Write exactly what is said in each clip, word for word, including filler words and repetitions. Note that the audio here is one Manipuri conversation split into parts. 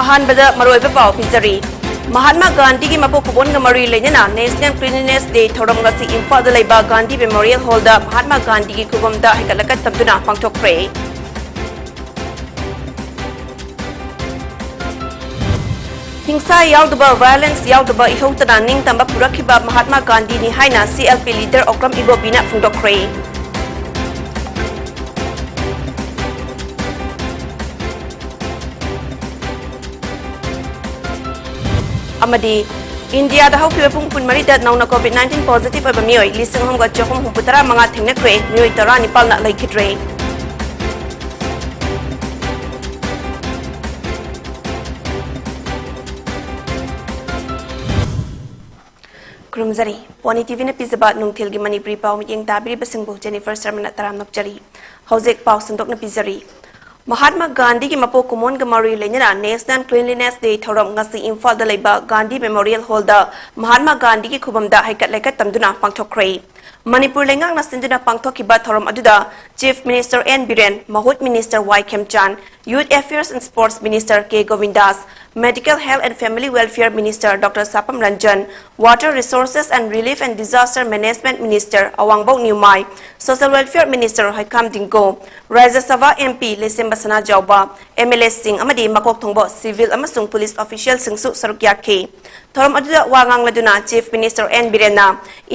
ꯑꯍꯥꯟꯕꯗ ꯃꯔꯨꯑꯣꯏꯕ ꯄꯥꯎ ꯄꯤꯖꯔꯤ꯫ ꯃꯍꯥꯠꯃꯥ ꯒꯥꯟꯙꯤꯒꯤ ꯃꯄꯣꯛ ꯀꯨꯝꯑꯣꯟꯒ ꯃꯔꯤ ꯂꯩꯅꯅ National Cleanliness Day ꯊꯧꯔꯝ ꯉꯁꯤ ꯏꯝꯐꯥꯜꯗ ꯂꯩꯕ ꯒꯥꯟꯙꯤ Memorial Hallꯗ ꯃꯍꯥꯠꯃꯥ ꯒꯥꯟꯙꯤꯒꯤ ꯈꯨꯕꯝꯗ ꯍꯩꯀꯠ ꯂꯩꯀꯠ ꯇꯝꯗꯨꯅ ꯄꯥꯡꯊꯣꯛꯈ꯭ꯔꯦ꯫ ꯍꯤꯡꯁꯥ ꯌꯥꯎꯗꯕ, violence ꯌꯥꯎꯗꯕ ꯏꯍꯧ ꯇꯅ ꯅꯤꯡꯇꯝꯕ ꯄꯨꯔꯛꯈꯤꯕ ꯃꯍꯥꯠꯃꯥ ꯒꯥꯟꯙꯤꯅꯤ ꯍꯥꯏꯅ C L P leader Okram ꯏꯕꯣꯕꯤꯅ ꯐꯣꯡꯗꯣꯛꯈ꯭ꯔꯦ꯫ ꯑꯃꯗꯤ ꯏꯟꯗꯤꯌꯥꯗ ꯍꯧꯈꯤꯕ ꯄꯨꯡ ꯀꯨꯟꯃꯔꯤꯗ ꯅꯧꯅ COVID nineteen positive ꯑꯣꯏꯕ ꯃꯤꯑꯣꯏ ꯂꯤꯁꯤꯡ ꯑꯍꯨꯝꯒ ꯆꯍꯨꯝ ꯍꯨꯝꯐꯨ ꯇꯔꯥ ꯃꯉꯥ ꯊꯦꯡꯅꯈ꯭ꯔꯦ, ꯃꯤꯑꯣꯏ ꯇꯔꯥꯅꯤꯄꯥꯜꯅ ꯂꯩꯈꯤꯗ꯭ꯔꯦ꯫ ꯈꯨꯔꯨꯝꯖꯔꯤ꯫ ꯄꯣꯅꯤ TVꯅ ꯄꯤꯖꯕ ꯅꯨꯡꯊꯤꯜꯒꯤ ꯃꯅꯤꯄꯨꯔꯤ ꯄꯥꯎ ꯃꯤꯠꯌꯦꯡ ꯇꯥꯕꯤꯔꯤꯕꯁꯤꯡꯕꯨ ꯖꯦꯅꯤꯐꯔ ꯁꯔꯃꯅ ꯇꯔꯥꯝꯅ ꯑꯣꯛꯆꯔꯤ꯫ ꯍꯧꯖꯤꯛ ꯄꯥꯎ ꯁꯟꯗꯣꯛꯅ ꯄꯤꯖꯔꯤ꯫ ꯃꯍꯥꯠꯃꯥ ꯒꯥꯟꯙꯤꯒꯤ ꯃꯄꯣꯛ ꯀꯨꯝꯑꯣꯟꯒ ꯃꯔꯤ ꯂꯩꯅꯅ National Cleanliness Day ꯊꯧꯔꯝ ꯉꯁꯤ ꯏꯝꯐꯥꯜꯗ ꯂꯩꯕ ꯒꯥꯟꯙꯤ Memorial Hallꯗ ꯃꯍꯥꯠꯃꯥ ꯒꯥꯟꯙꯤꯒꯤ ꯈꯨꯕꯝꯗ ꯍꯩꯀꯠ ꯂꯩꯀꯠ ꯇꯝꯗꯨꯅ ꯄꯥꯡꯊꯣꯛꯈ꯭ꯔꯦ꯫ ꯃꯅꯤꯄꯨꯔ ꯂꯩꯉꯥꯛꯅ ꯁꯤꯟꯗꯨꯅ ꯄꯥꯡꯊꯣꯛꯈꯤꯕ ꯊꯧꯔꯝ ꯑꯗꯨꯗ Chief Minister N ꯕꯤꯔꯦꯟ, ꯃꯍꯨꯠ Minister Y Khemchand, Youth Affairs and Sports Minister K Govindas, Medical Health and Family Welfare Minister doctor Sapam Ranjan, Water Resources and Relief and Disaster Management Minister Awangbou Newmai, Social Welfare Minister Heikham Dingo, Rajya Sabha MP ꯂꯩꯁꯦꯝꯕ ꯁꯅꯥꯖꯥꯎꯕ, MLAꯁꯤꯡ ꯑꯃꯗꯤ ꯃꯀꯣꯛ ꯊꯣꯡꯕ civil ꯑꯃꯁꯨꯡ police officialꯁꯤꯡꯁꯨ ꯁꯔꯨꯛ ꯌꯥꯈꯤ꯫ ꯊꯧꯔꯝ ꯑꯗꯨꯗ ꯋꯥ ꯉꯥꯡꯂꯗꯨꯅ Chief Minister N ꯕꯤꯔꯦꯟꯅ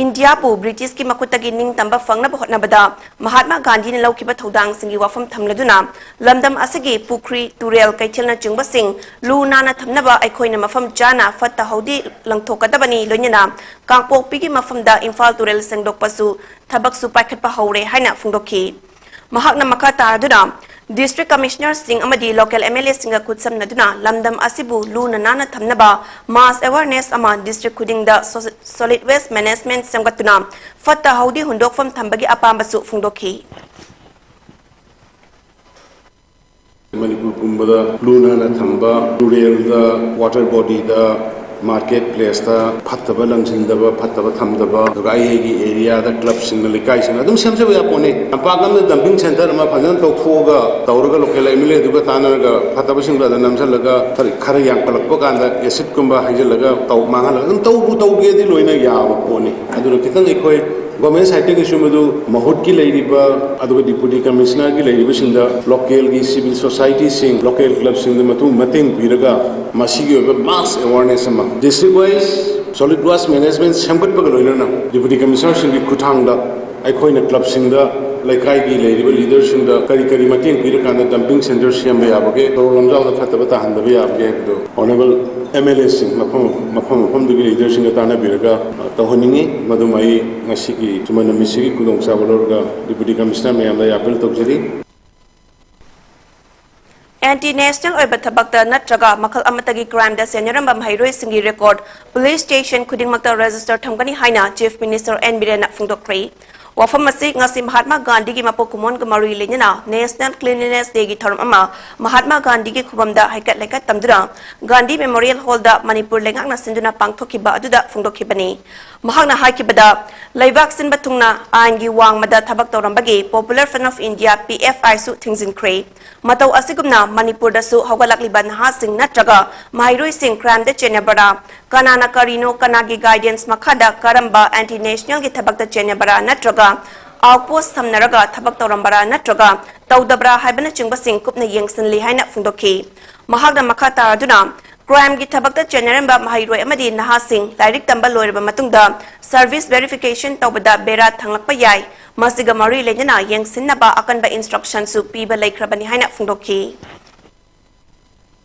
ꯏꯟꯗꯤꯌꯥꯕꯨ ꯕ꯭ꯔꯤꯇꯤꯁꯀꯤ ꯃꯈꯨꯠꯇꯒꯤ ꯅꯤꯡꯇꯝꯕ ꯐꯪꯅꯕ ꯍꯣꯠꯅꯕꯗ ꯃꯍꯥꯠꯃꯥ ꯒꯥꯟꯙꯤꯅ ꯂꯧꯈꯤꯕ ꯊꯧꯗꯥꯡꯁꯤꯡꯒꯤ ꯋꯥꯐꯝ ꯊꯝꯂꯗꯨꯅ ꯂꯝꯗꯝ ꯑꯁꯤꯒꯤ ꯄꯨꯈ꯭ꯔꯤ, ꯇꯨꯔꯦꯜ, ꯀꯩꯊꯦꯜꯅꯆꯤꯡꯕꯁꯤꯡ ꯂꯨ ꯅꯥꯟꯅ ꯊꯝꯅꯕ ꯑꯩꯈꯣꯏꯅ ꯃꯐꯝ ꯆꯥꯅ ꯐꯠꯇ ꯍꯥꯎꯗꯤ ꯂꯪꯊꯣꯛꯀꯗꯕꯅꯤ, ꯂꯣꯏꯅꯅ ꯀꯥꯡꯄꯣꯛꯄꯤꯒꯤ ꯃꯐꯝꯗ ꯏꯝꯐꯥꯜ ꯇꯨꯔꯦꯜ ꯁꯦꯡꯗꯣꯛꯄꯁꯨ ꯊꯕꯛꯁꯨ ꯄꯥꯏꯈꯠꯄ ꯍꯧꯔꯦ ꯍꯥꯏꯅ ꯐꯣꯡꯗꯣꯛꯈꯤ꯫ ꯃꯍꯥꯛꯅ ꯃꯈꯥ ꯇꯥꯔꯗꯨꯅ District Commissionerꯁꯤꯡ ꯑꯃꯗꯤ local MLAꯁꯤꯡꯒ ꯈꯨꯠꯁꯝꯅꯗꯨꯅ ꯂꯝꯗꯝ ꯑꯁꯤꯕꯨ ꯂꯨꯅ ꯅꯥꯟꯅ ꯊꯝꯅꯕ mass awareness ꯑꯃ district ꯈꯨꯗꯤꯡꯗ so-, solid waste management ꯁꯦꯝꯒꯠꯇꯨꯅ ꯐꯠꯇ ꯍꯥꯎꯗꯤ ꯍꯨꯟꯗꯣꯛꯐꯝ ꯊꯝꯕꯒꯤ ꯑꯄꯥꯝꯕꯁꯨ ꯐꯣꯡꯗꯣꯛꯈꯤ꯫ ꯃꯅꯤꯄꯨꯔ ꯄꯨꯝꯕꯗ ꯂꯨ ꯅꯥꯟꯅ ꯊꯝꯕ, ꯇꯨꯔꯦꯜꯗ, water bodyꯗ, ꯃꯥꯔꯀꯦꯠ ꯄ꯭ꯂꯦꯁꯇ ꯐꯠꯇꯕ ꯂꯪꯁꯤꯟꯗꯕ, ꯐꯠꯇꯕ ꯊꯝꯗꯕ, ꯑꯗꯨꯒ ꯑꯩ ꯑꯩꯒꯤ ꯑꯦꯔꯤꯌꯥꯗ ꯀ꯭ꯂꯕꯁꯤꯡꯅ, ꯂꯩꯀꯥꯏꯁꯤꯡꯅ ꯑꯗꯨꯝ ꯁꯦꯝꯖꯕ ꯌꯥꯄꯣꯠꯅꯤ꯫ ꯂꯝꯄꯥꯛ ꯑꯃꯗ ꯗꯝꯄꯤꯡ ꯁꯦꯟꯇꯔ ꯑꯃ ꯐꯖꯅ ꯇꯧꯊꯣꯛꯑꯒ ꯇꯧꯔꯒ ꯂꯣꯀꯦꯜ ꯑꯦꯝ ꯑꯦꯜ ꯑꯦꯗꯨꯒ ꯇꯥꯟꯅꯔꯒ ꯐꯠꯇꯕꯁꯤꯡꯗꯣ ꯑꯗ ꯅꯝꯁꯤꯜꯂꯒ ꯈꯔ, ꯈꯔ ꯌꯥꯝꯈꯠꯂꯛꯄ ꯀꯥꯟꯗ ꯑꯦꯁꯤꯠꯀꯨꯝꯕ ꯍꯩꯖꯤꯜꯂꯒ ꯇꯧ, ꯃꯥꯡꯍꯜꯂꯒ ꯑꯗꯨꯝ ꯇꯧꯕꯨ ꯇꯧꯒꯦꯗꯤ ꯂꯣꯏꯅ ꯌꯥꯕ ꯄꯣꯠꯅꯤ꯫ ꯑꯗꯨꯅ ꯈꯤꯇꯪ ꯑꯩꯈꯣꯏ ꯒꯣꯔꯃꯦꯟ ꯁꯥꯏꯠꯇꯒꯤꯁꯨ ꯃꯗꯨ ꯃꯍꯨꯠꯀꯤ ꯂꯩꯔꯤꯕ, ꯑꯗꯨꯒ ꯗꯤꯄꯨꯇꯤ ꯀꯃꯤꯁꯅꯔꯒꯤ ꯂꯩꯔꯤꯕꯁꯤꯡꯗ ꯂꯣꯀꯦꯜꯒꯤ ꯁꯤꯚꯤꯜ ꯁꯣꯁꯥꯏꯇꯤꯁꯤꯡ, ꯂꯣꯀꯦꯜ ꯀ꯭ꯂꯕꯁꯤꯡꯗ ꯃꯇꯨꯡ ꯃꯇꯦꯡ ꯄꯤꯔꯒ ꯃꯁꯤꯒꯤ ꯑꯣꯏꯕ ꯃꯥꯁ ꯑꯦꯋꯥꯔꯅꯦꯁ ꯑꯃ district wise solid waste management ꯁꯦꯝꯒꯠꯄꯒ ꯂꯣꯏꯅꯅ ꯗꯤꯄꯨꯇꯤ ꯀꯃꯤꯁꯅꯔꯁꯤꯡꯒꯤ ꯈꯨꯠꯊꯥꯡꯗ ꯑꯩꯈꯣꯏꯅ ꯀ꯭ꯂꯕꯁꯤꯡꯗ, ꯂꯩꯀꯥꯏꯒꯤ ꯂꯩꯔꯤꯕ ꯂꯤꯗꯔꯁꯤꯡꯗ ꯀꯔꯤ ꯀꯔꯤ ꯃꯇꯦꯡ ꯄꯤꯔꯀꯥꯟꯗ ꯗꯝꯄꯤꯡ ꯁꯦꯟꯇꯔ ꯁꯦꯝꯕ ꯌꯥꯕꯒꯦ, ꯁꯣꯔꯣꯛ ꯂꯝꯖꯥꯎꯗ ꯐꯠꯇꯕ ꯇꯥꯍꯟꯗꯕ ꯌꯥꯕꯒꯦ ꯍꯥꯏꯕꯗꯨ ꯑꯣꯅꯔꯦꯕꯜ ꯑꯦꯝ ꯑꯦꯜ ꯑꯦꯁꯤꯡ, ꯃꯐꯝ, ꯃꯐꯝ ꯃꯐꯝꯗꯨꯒꯤ ꯂꯤꯗꯔꯁꯤꯡꯒ ꯇꯥꯟꯅꯕꯤꯔꯒ, ꯑ, ꯇꯧꯍꯟꯅꯤꯡꯉꯤ꯫ ꯃꯗꯨꯃ ꯑꯩ ꯉꯁꯤꯒꯤ ꯁꯨꯃꯟ ꯅꯨꯃꯤꯠꯁꯤꯒꯤ ꯈꯨꯗꯣꯡꯆꯥꯕ ꯂꯧꯔꯒ ꯗꯤꯄꯨꯇꯤ ꯀꯃꯤꯁꯅꯔ ꯃꯌꯥꯝꯗ ꯑꯩ ꯑꯥꯄꯤꯜ ꯇꯧꯖꯔꯤ꯫ ꯑꯦꯟꯇꯤ ꯅꯦꯁꯅꯦꯜ ꯑꯣꯏꯕ ꯊꯕꯛꯇ ꯅꯠꯇ꯭ꯔꯒ ꯃꯈꯜ ꯑꯃꯠꯇꯒꯤ ꯀ꯭ꯔꯥꯏꯝꯗ ꯆꯦꯟꯅꯔꯝꯕ ꯃꯍꯩꯔꯣꯏꯁꯤꯡꯒꯤ ꯔꯦꯀꯣꯔꯗ ꯄꯨꯂꯤꯁ ꯁ꯭ꯇꯦꯁꯟ ꯈꯨꯗꯤꯡꯃꯛꯇ ꯔꯦꯖꯤꯁꯇꯔ ꯊꯝꯒꯅꯤ ꯍꯥꯏꯅ ꯆꯤꯐ ꯃꯤꯅꯤꯁꯇꯔ ꯑꯦꯟ ꯕꯤꯔꯦꯟꯅ ꯐꯣꯡꯗꯣꯛꯈ꯭ꯔꯦ꯫ ꯋꯥꯐꯝ ꯑꯁꯤ ꯉꯁꯤ ꯃꯍꯥꯠꯃꯥ ꯒꯥꯟꯙꯤꯒꯤ ꯃꯄꯣꯛ ꯀꯨꯝꯑꯣꯟꯒ ꯃꯔꯤ ꯂꯩꯅꯅ ꯅꯦꯁꯅꯦꯜ ꯀ꯭ꯂꯤꯟꯂꯤꯅꯦꯁ ꯗꯦꯒꯤ ꯊꯧꯔꯝ ꯑꯃ ꯃꯍꯥꯠꯃꯥ ꯒꯥꯟꯙꯤꯒꯤ ꯈꯨꯕꯝꯗ ꯍꯩꯀꯠ ꯂꯩꯀꯠ ꯇꯝꯗꯨꯅ ꯒꯥꯟꯙꯤ ꯃꯦꯃꯣꯔꯤꯌꯦꯜ ꯍꯣꯜꯗ ꯃꯅꯤꯄꯨꯔ ꯂꯩꯉꯥꯛꯅ ꯁꯤꯟꯗꯨꯅ ꯄꯥꯡꯊꯣꯛꯈꯤꯕ ꯑꯗꯨꯗ ꯐꯣꯡꯗꯣꯛꯈꯤꯕꯅꯤ꯫ ꯃꯍꯥꯛꯅ ꯍꯥꯏꯈꯤꯕꯗ, ꯂꯩꯕꯥꯛ ꯁꯤꯟꯕ ꯊꯨꯡꯅ ꯑꯥꯏꯟꯒꯤ ꯋꯥꯡꯃꯗ ꯊꯕꯛ ꯇꯧꯔꯝꯕꯒꯤ Popular Front of India, P F I, ꯁꯨ ꯊꯤꯡꯖꯤꯟꯈ꯭ꯔꯦ꯫ ꯃꯇꯧ ꯑꯁꯤꯒꯨꯝꯅ ꯃꯅꯤꯄꯨꯔꯗꯁꯨ ꯍꯧꯒꯠꯂꯛꯂꯤꯕ ꯅꯍꯥꯁꯤꯡ ꯅꯠꯇ꯭ꯔꯒ ꯃꯍꯩꯔꯣꯏꯁꯤꯡ ꯀ꯭ꯔꯥꯏꯝꯗ ꯆꯦꯟꯅꯕꯔꯥ, ꯀꯅꯥꯅ ꯀꯔꯤꯅꯣ, ꯀꯅꯥꯒꯤ ꯒꯥꯏꯗꯦꯟꯁ ꯃꯈꯥꯗ ꯀꯔꯝꯕ ꯑꯦꯟꯇꯤ ꯅꯦꯁꯅꯦꯜꯒꯤ ꯊꯕꯛꯇ ꯆꯦꯟꯅꯕꯔꯥ ꯅꯠꯇ꯭ꯔꯒ ꯑꯥꯎꯠꯄꯣꯁ ꯊꯝꯅꯔꯒ ꯊꯕꯛ ꯇꯧꯔꯝꯕꯔꯥ ꯅꯠꯇ꯭ꯔꯒ ꯇꯧꯗꯕ꯭ꯔꯥ ꯍꯥꯏꯕꯅꯆꯤꯡꯕꯁꯤꯡ ꯀꯨꯞꯅ ꯌꯦꯡꯁꯤꯜꯂꯤ ꯍꯥꯏꯅ ꯐꯣꯡꯗꯣꯛꯈꯤ꯫ ꯃꯍꯥꯛꯅ ꯃꯈꯥ ꯇꯥꯔꯗꯨꯅ, ꯀ꯭ꯔꯥꯏꯝꯒꯤ ꯊꯕꯛꯇ ꯆꯦꯟꯅꯔꯝꯕ ꯃꯍꯩꯔꯣꯏ ꯑꯃꯗꯤ ꯅꯍꯥꯁꯤꯡ ꯂꯥꯏꯔꯤꯛ ꯇꯝꯕ ꯂꯣꯏꯔꯕ ꯃꯇꯨꯡꯗ ꯁꯔꯚꯤꯁ ꯚꯦꯔꯤꯐꯤꯀꯦꯁꯟ ꯇꯧꯕꯗ ꯕꯦꯔꯥ ꯊꯪꯂꯛꯄ ꯌꯥꯏ꯫ ꯃꯁꯤꯒ ꯃꯔꯤ ꯂꯩꯅꯅ ꯌꯦꯡꯁꯤꯟꯅꯕ ꯑꯀꯟꯕ ꯏꯟꯁꯇ꯭ꯔꯛꯁꯟꯁꯨ ꯄꯤꯕ ꯂꯩꯈ꯭ꯔꯕꯅꯤ ꯍꯥꯏꯅ ꯐꯣꯡꯗꯣꯛꯈꯤ꯫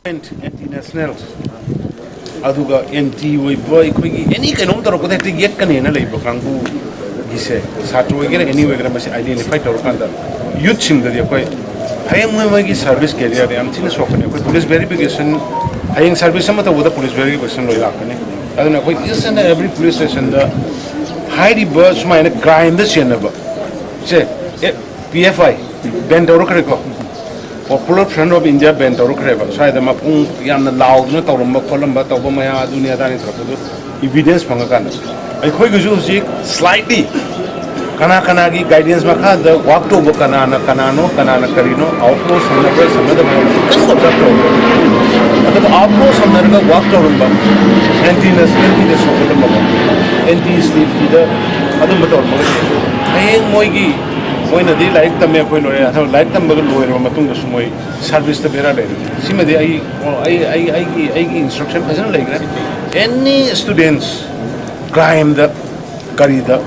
ꯑꯦꯟꯇꯤ ꯅꯦꯁꯅꯦꯜ ꯑꯗꯨꯒ ꯑꯦꯟꯇꯤ ꯑꯣꯏꯕ, ꯑꯩꯈꯣꯏꯒꯤ ꯑꯦꯅꯤ ꯀꯩꯅꯣꯝ ꯇꯧꯔꯛꯄꯗ ꯍꯦꯛꯇ ꯌꯦꯠꯀꯅꯦꯅ ꯂꯩꯕ ꯀꯥꯡꯕꯨꯒꯤꯁꯦ, ꯁꯥꯇ꯭ꯔ ꯑꯣꯏꯒꯦꯔꯥ ꯑꯦꯅꯤ ꯑꯣꯏꯒꯦꯔꯥ, ꯃꯁꯤ ꯑꯥꯏꯗꯦꯟꯇꯤꯐꯥꯏ ꯇꯧꯔꯀꯥꯟꯗ ꯌꯨꯠꯁꯤꯡꯗꯗꯤ ꯑꯩꯈꯣꯏ ꯍꯌꯦꯡ ꯃꯣꯏ ꯃꯣꯏꯒꯤ ꯁꯥꯔꯚꯤꯁ ꯀꯦꯔꯤꯌꯔꯗ ꯌꯥꯝ ꯊꯤꯅ ꯁꯣꯛꯀꯅꯤ꯫ ꯑꯩꯈꯣꯏ ꯄꯨꯂꯤꯁ ꯚꯦꯔꯤꯐꯤꯀꯦꯁꯟ, ꯍꯌꯦꯡ ꯁꯥꯔꯚꯤꯁ ꯑꯃ ꯇꯧꯕꯗ ꯄꯨꯂꯤꯁ ꯚꯦꯔꯤꯐꯤꯀꯦꯁꯟ ꯂꯣꯏ ꯂꯥꯛꯀꯅꯤ꯫ ꯑꯗꯨꯅ ꯑꯩꯈꯣꯏ each and every police stationꯗ ꯍꯥꯏꯔꯤꯕ ꯁꯨꯃꯥꯏꯅ ꯀ꯭ꯔꯥꯏꯝꯗ ꯆꯦꯟꯅꯕ ꯁꯦ, ꯑꯦ, ꯄꯤ ꯑꯦꯐ ꯑꯥꯏ ꯕꯦꯟ ꯇꯧꯔꯛꯈ꯭ꯔꯦꯀꯣ꯫ Popular Front of India ban ꯇꯧꯔꯛꯈ꯭ꯔꯦꯕ꯫ ꯁ꯭ꯋꯥꯏꯗ ꯃꯄꯨꯡ ꯌꯥꯝꯅ ꯂꯥꯎꯗꯅ ꯇꯧꯔꯝꯕ ꯈꯣꯠꯂꯝꯕ, ꯇꯧꯕ ꯃꯌꯥꯝ ꯑꯗꯨꯅꯤ ꯑꯗꯥꯅꯤ ꯇꯧꯔꯛꯄꯗꯨ evidence ꯐꯪꯉꯀꯥꯟꯗ, ꯑꯩꯈꯣꯏꯒꯤꯁꯨ ꯍꯧꯖꯤꯛ slightly ꯀꯅꯥ ꯀꯅꯥꯒꯤ guidance ꯃꯈꯥꯗ work ꯇꯧꯕ, ꯀꯅꯥꯅ ꯀꯅꯥꯅꯣ, ꯀꯅꯥꯅ ꯀꯔꯤꯅꯣ, outlaw ꯁꯝꯅꯕ꯭ꯔꯥ ꯁꯝꯅꯗꯕ꯭ꯔꯥ ꯍꯥꯏꯕꯁꯤ ꯈꯤꯇꯪ observe ꯇꯧꯕ꯫ ꯑꯗꯨꯒ outlaw ꯁꯝꯅꯔꯒ work ꯇꯧꯔꯝꯕ, anti nationality ꯗ ꯁꯣꯛꯍꯜꯂꯝꯕ, anti state ꯀꯤꯗ ꯑꯗꯨꯝꯕ ꯇꯧꯔꯝꯕꯒꯗꯤ, ꯍꯌꯦꯡ ꯃꯣꯏꯒꯤ, ꯃꯣꯏꯅꯗꯤ ꯂꯥꯏꯔꯤꯛ ꯇꯝꯃꯦ, ꯑꯩꯈꯣꯏ ꯂꯣꯏꯔꯦ, ꯑꯗꯣ ꯂꯥꯏꯔꯤꯛ ꯇꯝꯕꯒ ꯂꯣꯏꯔꯕ ꯃꯇꯨꯡꯗꯁꯨ ꯃꯣꯏ service ꯇ ꯕꯦꯔꯥ ꯂꯩꯔꯦ꯫ ꯁꯤꯃꯗꯤ ꯑꯩ, ꯑꯩ, ꯑꯩ, ꯑꯩꯒꯤ, ꯑꯩꯒꯤ instruction ꯐꯖꯅ ꯂꯩꯈ꯭ꯔꯦ꯫ Any students crime ꯗ, ꯀꯔꯤꯗ,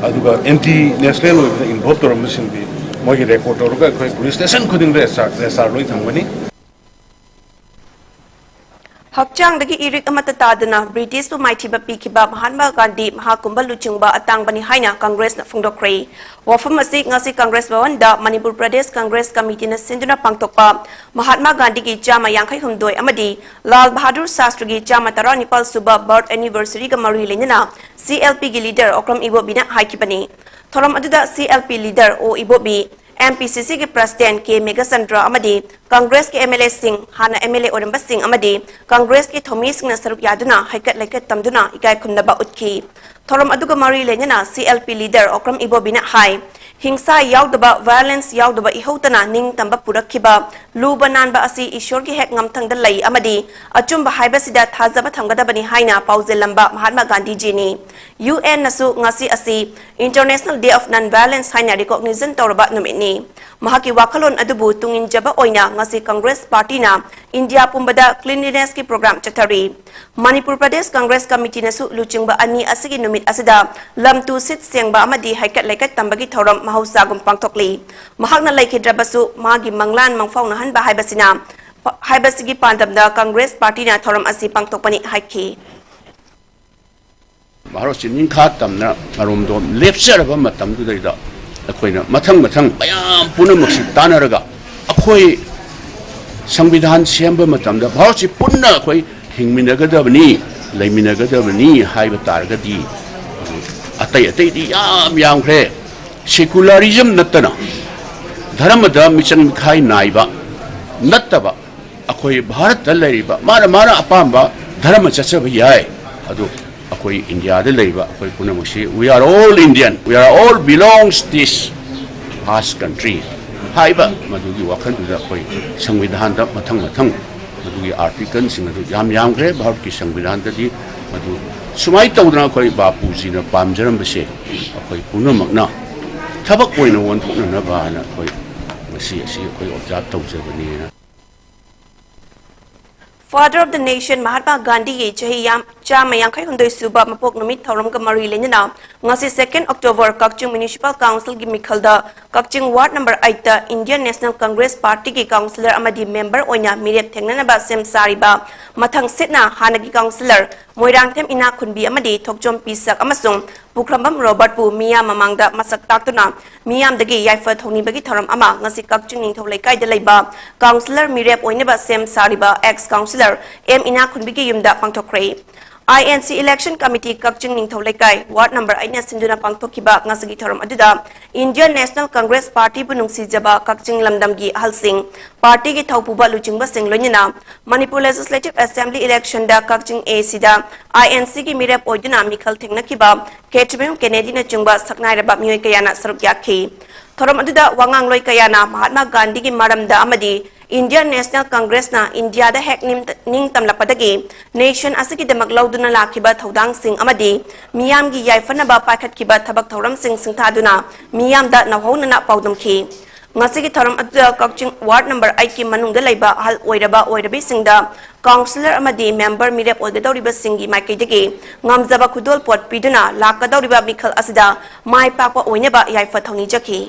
ꯑꯗꯨꯒ anti national ꯑꯣꯏꯕꯗ involve ꯇꯧꯔꯝꯕꯁꯤꯡꯗꯤ ꯃꯣꯏꯒꯤ record ꯇꯧꯔꯒ ꯑꯩꯈꯣꯏ police station ꯈꯨꯗꯤꯡꯗ S R, S R ꯂꯣꯏ ꯊꯝꯒꯅꯤ꯫ ꯍꯛꯆꯥꯡꯗꯒꯤ ꯏꯔꯤꯛ ꯑꯃꯠꯇ ꯇꯥꯗꯅ ꯕ꯭ꯔꯤꯇꯤꯁꯄꯨ ꯃꯥꯏꯊꯤꯕ ꯄꯤꯈꯤꯕ ꯃꯍꯥꯠꯃꯥ ꯒꯥꯟꯙꯤ ꯃꯍꯥꯛꯀꯨꯝꯕ ꯂꯨꯆꯤꯡꯕ ꯑꯇꯥꯡꯕꯅꯤ ꯍꯥꯏꯅ ꯀꯪꯒ꯭ꯔꯦꯁꯅ ꯐꯣꯡꯗꯣꯛꯈ꯭ꯔꯦ꯫ ꯋꯥꯐꯝ ꯑꯁꯤ ꯉꯁꯤ ꯀꯪꯒ꯭ꯔꯦꯁ ꯚꯋꯟꯗ ꯃꯅꯤꯄꯨꯔ ꯄ꯭ꯔꯗꯦꯁ ꯀꯪꯒ꯭ꯔꯦꯁ ꯀꯃꯤꯇꯤꯅ ꯁꯤꯟꯗꯨꯅ ꯄꯥꯡꯊꯣꯛꯄ ꯃꯍꯥꯠꯃꯥ ꯒꯥꯟꯙꯤꯒꯤ ꯆꯥꯝꯃ ꯌꯥꯡꯈꯩ ꯍꯨꯝꯗꯣꯏ ꯑꯃꯗꯤ ꯂꯥꯜ ꯕꯍꯥꯗꯨꯔ ꯁꯥꯁꯇ꯭ꯔꯤꯒꯤ ꯆꯥꯝꯃ ꯇꯔꯥꯅꯤꯄꯥꯜ ꯁꯨꯕ birth anniversary ꯒ ꯃꯔꯤ ꯂꯩꯅꯅ C L P ꯒꯤ leader ꯑꯣꯀ꯭ꯔꯝ ꯏꯕꯣꯕꯤꯅ ꯍꯥꯏꯈꯤꯕꯅꯤ꯫ ꯊꯧꯔꯝ ꯑꯗꯨꯗ C L P leader ꯑꯣ ꯏꯕꯣꯕꯤ, M P C C ꯒꯤ president ꯀꯦ ꯃꯦꯘꯆꯟꯗ꯭ꯔ ꯑꯃꯗꯤ ꯀꯪꯒ꯭ꯔꯦꯁꯀꯤ M L A ꯁꯤꯡ, ꯍꯥꯟꯅ M L A ꯑꯣꯏꯔꯝꯕꯁꯤꯡ ꯑꯃꯗꯤ ꯀꯪꯒ꯭ꯔꯦꯁꯀꯤ ꯊꯧꯃꯤꯁꯤꯡꯅ ꯁꯔꯨꯛ ꯌꯥꯗꯨꯅ ꯍꯩꯀꯠ ꯂꯩꯀꯠ ꯇꯝꯗꯨꯅ ꯏꯀꯥꯏ ꯈꯨꯝꯅꯕ ꯎꯠꯈꯤ꯫ ꯊꯧꯔꯝ ꯑꯗꯨꯒ ꯃꯔꯤ ꯂꯩꯅꯅ C L P leader Okram ꯏꯕꯣꯕꯤꯅ ꯍꯥꯏ, ꯍꯤꯡꯁꯥ ꯌꯥꯎꯗꯕ, violence ꯌꯥꯎꯗꯕ ꯏꯍꯧꯇꯅ ꯅꯤꯡꯇꯝꯕ ꯄꯨꯔꯛꯈꯤꯕ ꯂꯨꯕ ꯅꯥꯟꯕ ꯑꯁꯤ ꯏꯁꯣꯔꯒꯤ ꯍꯦꯛ ꯉꯝꯊꯪꯗ ꯂꯩ ꯑꯃꯗꯤ ꯑꯆꯨꯝꯕ ꯍꯥꯏꯕꯁꯤꯗ ꯊꯥꯖꯕ ꯊꯝꯒꯗꯕꯅꯤ ꯍꯥꯏꯅ ꯄꯥꯎꯖꯦꯜꯂꯝꯕ ꯃꯍꯥꯠꯃꯥ ꯒꯥꯟꯙꯤꯖꯤꯅꯤ꯫ U N ꯅꯁꯨ ꯉꯁꯤ ꯑꯁꯤ International Day of Non-Violence ꯍꯥꯏꯅ recognition ꯇꯧꯔꯕ ꯅꯨꯃꯤꯠꯅꯤ꯫ ꯃꯍꯥꯛꯀꯤ ꯋꯥꯈꯜꯂꯣꯟ ꯑꯗꯨꯕꯨ ꯇꯨꯡꯏꯟꯖꯕ ꯑꯣꯏꯅ ꯉꯁꯤ ꯀꯪꯒ꯭ꯔꯦꯁ ꯄꯥꯔꯇꯤꯅ ꯏꯟꯗꯤꯌꯥ ꯄꯨꯝꯕꯗ cleanliness ꯀꯤ program ꯆꯠꯊꯔꯤ꯫ ꯃꯅꯤꯄꯨꯔ ꯄ꯭ꯔꯗꯦꯁ ꯀꯪꯒ꯭ꯔꯦꯁ ꯀꯃꯤꯇꯤꯅꯁꯨ ꯂꯨꯆꯤꯡꯕ ꯑꯅꯤ ꯑꯁꯤꯒꯤ ꯅꯨꯃꯤꯠ ꯑꯁꯤꯗ ꯂꯝ ꯇꯨ ꯁꯤꯠ ꯁꯦꯡꯕ ꯑꯃꯗꯤ ꯍꯩꯀꯠ ꯂꯩꯀꯠ ꯇꯝꯕꯒꯤ ꯊꯧꯔꯝ ꯃꯍꯧꯁꯥꯒꯨꯝ ꯄꯥꯡꯊꯣꯛꯂꯤ꯫ ꯃꯍꯥꯛꯅ ꯂꯩꯈꯤꯗ꯭ꯔꯕꯁꯨ ꯃꯥꯒꯤ ꯃꯪꯂꯥꯟ ꯃꯪꯐꯥꯎꯅꯍꯟꯕ ꯍꯥꯏꯕꯁꯤꯅ, ꯍꯥꯏꯕꯁꯤꯒꯤ ꯄꯥꯟꯗꯝꯗ ꯀꯪꯒ꯭ꯔꯦꯁ ꯄꯥꯔꯇꯤꯅ ꯊꯧꯔꯝ ꯑꯁꯤ ꯄꯥꯡꯊꯣꯛꯄꯅꯤ ꯍꯥꯏꯈꯤ꯫ ꯚꯥꯔꯠꯁꯤ ꯅꯤꯡꯈꯥ ꯇꯝꯅ ꯉꯔꯣꯝꯗꯣꯝ ꯂꯦꯞꯆꯔꯕ ꯃꯇꯝꯗꯨꯗꯩꯗ ꯑꯩꯈꯣꯏꯅ ꯃꯊꯪ ꯃꯊꯪ ꯃꯌꯥꯝ ꯄꯨꯝꯅꯃꯛꯁꯤ ꯇꯥꯟꯅꯔꯒ ꯑꯩꯈꯣꯏ ꯁꯪꯕꯤꯙꯥꯟ ꯁꯦꯝꯕ ꯃꯇꯝꯗ ꯚꯥꯔꯠꯁꯤ ꯄꯨꯟꯅ ꯑꯩꯈꯣꯏ ꯍꯤꯡꯃꯤꯟꯅꯒꯗꯕꯅꯤ, ꯂꯩꯃꯤꯟꯅꯒꯗꯕꯅꯤ ꯍꯥꯏꯕ ꯇꯥꯔꯒꯗꯤ ꯑꯇꯩ ꯑꯇꯩꯗꯤ ꯌꯥꯝ ꯌꯥꯝꯈ꯭ꯔꯦ꯫ Secularism ꯅꯠꯇꯅ ꯙꯔꯃꯗ ꯃꯤꯆꯪ ꯃꯤꯈꯥꯏ ꯅꯥꯏꯕ ꯅꯠꯇꯕ, ꯑꯩꯈꯣꯏ ꯚꯥꯔꯠꯇ ꯂꯩꯔꯤꯕ ꯃꯥꯅ ꯃꯥꯅ ꯑꯄꯥꯝꯕ ꯙꯔꯃ ꯆꯠꯆꯕ ꯌꯥꯏ꯫ ꯑꯗꯨ ꯑꯩꯈꯣꯏ ꯏꯟꯗꯤꯌꯥꯗ ꯂꯩꯔꯤꯕ ꯑꯩꯈꯣꯏ ꯄꯨꯝꯅꯃꯛꯁꯤ, "We are all Indian, we are all belongs this vast country" ꯍꯥꯏꯕ ꯃꯗꯨꯒꯤ ꯋꯥꯈꯜꯗꯨꯗ ꯑꯩꯈꯣꯏ ꯁꯪꯕꯤꯙꯥꯟꯗ ꯃꯊꯪ ꯃꯊꯪ ꯃꯗꯨꯒꯤ ꯑꯥꯔꯇꯤꯀꯜꯁꯤꯡ ꯑꯗꯨ ꯌꯥꯝ ꯌꯥꯝꯈ꯭ꯔꯦ ꯚꯥꯔꯠꯀꯤ ꯁꯪꯕꯤꯙꯥꯟꯗꯗꯤ꯫ ꯃꯗꯨ ꯁꯨꯃꯥꯏꯅ ꯇꯧꯗꯅ ꯑꯩꯈꯣꯏ ꯕꯥꯄꯨꯖꯤꯅ ꯄꯥꯝꯖꯔꯝꯕꯁꯦ ꯑꯩꯈꯣꯏ ꯄꯨꯝꯅꯃꯛꯅ ꯊꯕꯛ ꯑꯣꯏꯅ ꯑꯣꯟꯊꯣꯛꯅꯅꯕ ꯍꯥꯏꯅ ꯑꯩꯈꯣꯏ ꯉꯁꯤ ꯑꯁꯤ ꯑꯩꯈꯣꯏ ꯑꯣꯕꯖꯥꯔꯕ ꯇꯧꯖꯕꯅꯦꯅ꯫ Father of the Nation Mahatma ꯒꯥꯟꯙꯤꯒꯤ ꯆꯍꯤ ꯌꯥꯝ ꯆꯥꯝꯃ ꯌꯥꯡꯈꯩ ꯍꯨꯝꯗꯣꯏ ꯁꯨꯕ ꯃꯄꯣꯛ ꯅꯨꯃꯤꯠ ꯊꯧꯔꯝꯒ ꯃꯔꯤ ꯂꯩꯅꯅ ꯉꯁꯤ second October ꯀꯛꯆꯤꯡ Municipal Councilꯒꯤ ꯃꯤꯈꯜꯗ ꯀꯛꯆꯤꯡ Ward number eightꯇ Indian National Congress Partyꯒꯤ councillor ꯑꯃꯗꯤ member ꯑꯣꯏꯅ ꯃꯤꯔꯦꯞ ꯊꯦꯡꯅꯅꯕ ꯁꯦꯝ ꯁꯥꯔꯤꯕ ꯃꯊꯪ ꯁꯤꯠꯅ ꯍꯥꯟꯅꯒꯤ councillor ꯃꯣꯏꯔꯥꯡꯊꯦꯝ ꯏꯅꯥꯛꯈꯨꯟꯕꯤ ꯑꯃꯗꯤ ꯊꯣꯛꯆꯣꯝ ꯄꯤꯁꯛ ꯑꯃꯁꯨꯡ ꯄꯨꯈ꯭ꯔꯝꯕꯝ ꯔꯣꯕꯔꯠꯄꯨ ꯃꯤꯌꯥꯝ ꯃꯃꯥꯡꯗ ꯃꯁꯛ ꯇꯥꯛꯇꯨꯅ ꯃꯤꯌꯥꯝꯗꯒꯤ ꯌꯥꯏꯐ ꯊꯧꯅꯤꯕꯒꯤ ꯊꯧꯔꯝ ꯑꯃ ꯉꯁꯤ ꯀꯛꯆꯤꯡ ꯅꯤꯡꯊꯧ ꯂꯩꯀꯥꯏꯗ ꯂꯩꯕ councillor ꯃꯤꯔꯦꯞ ꯑꯣꯏꯅꯕ ꯁꯦꯝ ꯁꯥꯔꯤꯕ ex councillor ꯑꯦꯝ ꯏꯅꯥꯛꯈꯨꯟꯕꯤꯒꯤ ꯌꯨꯝꯗ ꯄꯥꯡꯊꯣꯛꯈ꯭ꯔꯦ꯫ INC Election Committee ꯀꯛꯆꯤꯡ ꯅꯤꯡꯊꯧ ꯂꯩꯀꯥꯏ Ward number eightꯅ ꯁꯤꯟꯗꯨꯅ ꯄꯥꯡꯊꯣꯛꯈꯤꯕ ꯉꯁꯤꯒꯤ ꯊꯧꯔꯝ ꯑꯗꯨꯗ Indian National Congress Partyꯕꯨ ꯅꯨꯡꯁꯤꯖꯕ ꯀꯛꯆꯤꯡ ꯂꯝꯗꯝꯒꯤ ꯑꯍꯜꯁꯤꯡ, partyꯒꯤ ꯊꯧꯄꯨꯕ ꯂꯨꯆꯤꯡꯕꯁꯤꯡ ꯂꯣꯏꯅꯅ Manipur Legislative Assembly electionꯗ ꯀꯛꯆꯤꯡ ACꯗ INCꯒꯤ ꯃꯤꯔꯦꯞ ꯑꯣꯏꯗꯨꯅ ꯃꯤꯈꯜ ꯊꯦꯡꯅꯈꯤꯕ ꯈꯦꯇ꯭ꯔꯤꯃꯌꯨꯝ ꯀꯦꯅꯦꯗꯤꯅꯆꯤꯡꯕ ꯁꯛꯅꯥꯏꯔꯕ ꯃꯤꯑꯣꯏ ꯀꯌꯥꯅ ꯁꯔꯨꯛ ꯌꯥꯈꯤ꯫ ꯊꯧꯔꯝ ꯑꯗꯨꯗ ꯋꯥꯉꯥꯡꯂꯣꯏ ꯀꯌꯥꯅ ꯃꯍꯥꯠꯃꯥ ꯒꯥꯟꯙꯤꯒꯤ ꯃꯔꯝꯗ ꯑꯃꯗꯤ Indian National Congressꯅ ꯏꯟꯗꯤꯌꯥꯗ ꯍꯦꯛ ꯅꯤꯡ-, ꯅꯤꯡꯇꯝꯂꯛꯄꯗꯒꯤ nation ꯑꯁꯤꯒꯤꯗꯃꯛ ꯂꯧꯗꯨꯅ ꯂꯥꯛꯈꯤꯕ ꯊꯧꯗꯥꯡꯁꯤꯡ ꯑꯃꯗꯤ ꯃꯤꯌꯥꯝꯒꯤ ꯌꯥꯏꯐꯅꯕ ꯄꯥꯏꯈꯠꯈꯤꯕ ꯊꯕꯛ ꯊꯧꯔꯝꯁꯤꯡ ꯁꯤꯡꯊꯥꯗꯨꯅ ꯃꯤꯌꯥꯝꯗ ꯅꯧꯍꯧꯅꯅ ꯄꯥꯎꯗꯝꯈꯤ꯫ ꯉꯁꯤꯒꯤ ꯊꯧꯔꯝ ꯑꯗꯨꯗ ꯀꯛꯆꯤꯡ Ward number eightꯀꯤ ꯃꯅꯨꯡꯗ ꯂꯩꯕ ꯑꯍꯜ ꯑꯣꯏꯔꯕ ꯑꯣꯏꯔꯕꯤꯁꯤꯡꯗ councillor ꯑꯃꯗꯤ member ꯃꯤꯔꯦꯞ ꯑꯣꯏꯒꯗꯧꯔꯤꯕꯁꯤꯡꯒꯤ ꯃꯥꯏꯀꯩꯗꯒꯤ ꯉꯝꯖꯕ ꯈꯨꯗꯣꯜꯄꯣꯠ ꯄꯤꯗꯨꯅ ꯂꯥꯛꯀꯗꯧꯔꯤꯕ ꯃꯤꯈꯜ ꯑꯁꯤꯗ ꯃꯥꯏ ꯄꯥꯛꯄ ꯑꯣꯏꯅꯕ ꯌꯥꯏꯐ ꯊꯧꯅꯤꯖꯈꯤ꯫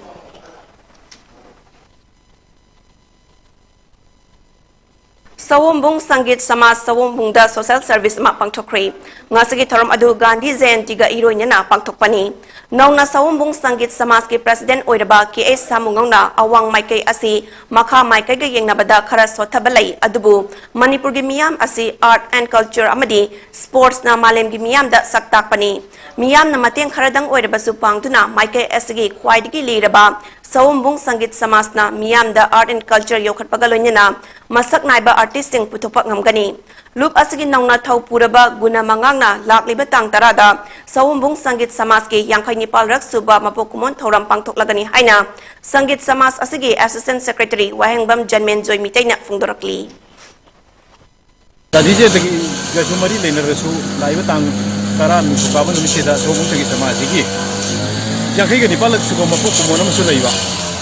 ꯁꯑꯣꯝꯕꯨꯡ ꯁꯪꯒꯤꯠ ꯁꯃꯥꯖ ꯁꯑꯣꯝꯕꯨꯡꯗ social service ꯑꯃ ꯄꯥꯡꯊꯣꯛꯈ꯭ꯔꯦ꯫ ꯉꯁꯤꯒꯤ ꯊꯧꯔꯝ ꯑꯗꯨ ꯒꯥꯟꯙꯤ ꯖꯌꯟꯇꯤꯒ ꯏꯔꯣꯏꯅꯅ ꯄꯥꯡꯊꯣꯛꯄꯅꯤ꯫ ꯅꯧꯅ ꯁꯑꯣꯝꯕꯨꯡ ꯁꯪꯒꯤꯠ ꯁꯃꯥꯖꯀꯤ president ꯑꯣꯏꯔꯕ ꯀꯦ ꯑꯩꯆ ꯁꯥꯃꯨꯉꯧꯅ ꯑꯋꯥꯡ ꯃꯥꯏꯀꯩ ꯑꯁꯤ ꯃꯈꯥ ꯃꯥꯏꯀꯩꯒ ꯌꯦꯡꯅꯕꯗ ꯈꯔ ꯁꯣꯠꯊꯕ ꯂꯩ, ꯑꯗꯨꯕꯨ ꯃꯅꯤꯄꯨꯔꯒꯤ ꯃꯤꯌꯥꯝ ꯑꯁꯤ art and culture ꯑꯃꯗꯤ sportsꯅ ꯃꯥꯂꯦꯝꯒꯤ ꯃꯤꯌꯥꯝꯗ ꯁꯛ ꯇꯥꯛꯄꯅꯤ꯫ ꯃꯤꯌꯥꯝꯅ ꯃꯇꯦꯡ ꯈꯔꯗꯪ ꯑꯣꯏꯔꯕꯁꯨ ꯄꯥꯡꯗꯨꯅ ꯃꯥꯏꯀꯩ ꯑꯁꯤꯒꯤ ꯈ꯭ꯋꯥꯏꯗꯒꯤ ꯂꯤꯔꯕ ꯁꯑꯣꯝꯕꯨꯡ ꯁꯪꯒꯤꯠ ꯁꯃꯥꯖꯅ ꯃꯤꯌꯥꯝꯗ art and culture ꯌꯣꯛꯈꯠꯄꯒ ꯂꯣꯏꯅꯅ ꯃꯁꯛ ꯅꯥꯏꯕ artistꯁꯤꯡ ꯄꯨꯊꯣꯛꯄ ꯉꯝꯒꯅꯤ꯫ ꯂꯨꯞ ꯑꯁꯤꯒꯤ ꯅꯧꯅ ꯊꯧ ꯄꯨꯔꯕ ꯒꯨꯅ ꯃꯉꯥꯡꯅ ꯂꯥꯛꯂꯤꯕ ꯇꯥꯡ ꯇꯔꯥꯗ ꯁꯑꯣꯝꯕꯨꯡ ꯁꯪꯒꯤꯠ ꯁꯃꯥꯖꯀꯤ ꯌꯥꯡꯈꯩ ꯅꯤꯄꯥꯜ ꯔꯛ ꯁꯨꯕ ꯃꯄꯣꯛ ꯀꯨꯝꯑꯣꯟ ꯊꯧꯔꯝ ꯄꯥꯡꯊꯣꯛꯂꯒꯅꯤ ꯍꯥꯏꯅ ꯁꯪꯒꯤꯠ ꯁꯃꯥꯖ ꯑꯁꯤꯒꯤ assistant secretary ꯋꯥꯍꯦꯡꯕꯝ ꯖꯟꯃꯦꯟꯖꯣꯏ ꯃꯤꯇꯩꯅ ꯐꯣꯡꯗꯣꯔꯛꯂꯤ꯫ ꯒꯥꯟꯙꯤ ꯖꯌꯟꯇꯤꯒꯁꯨ ꯃꯔꯤ ꯂꯩꯅꯔꯁꯨ, ꯂꯥꯛꯏꯕ ꯇꯥꯡ ꯇꯔꯥ ꯅꯤꯡꯊꯧꯀꯥꯕ ꯅꯨꯃꯤꯠꯁꯤꯗ ꯁꯑꯣꯝꯕꯨꯡ ꯁꯪꯒꯤꯠ ꯁꯃꯥꯖꯁꯤꯒꯤ ꯌꯥꯡꯈꯩꯒ ꯅꯤꯄꯥꯜ ꯂꯛ ꯁꯨꯕ ꯃꯄꯣꯛ ꯀꯨꯝꯑꯣꯟ ꯑꯃꯁꯨ ꯂꯩꯕ꯫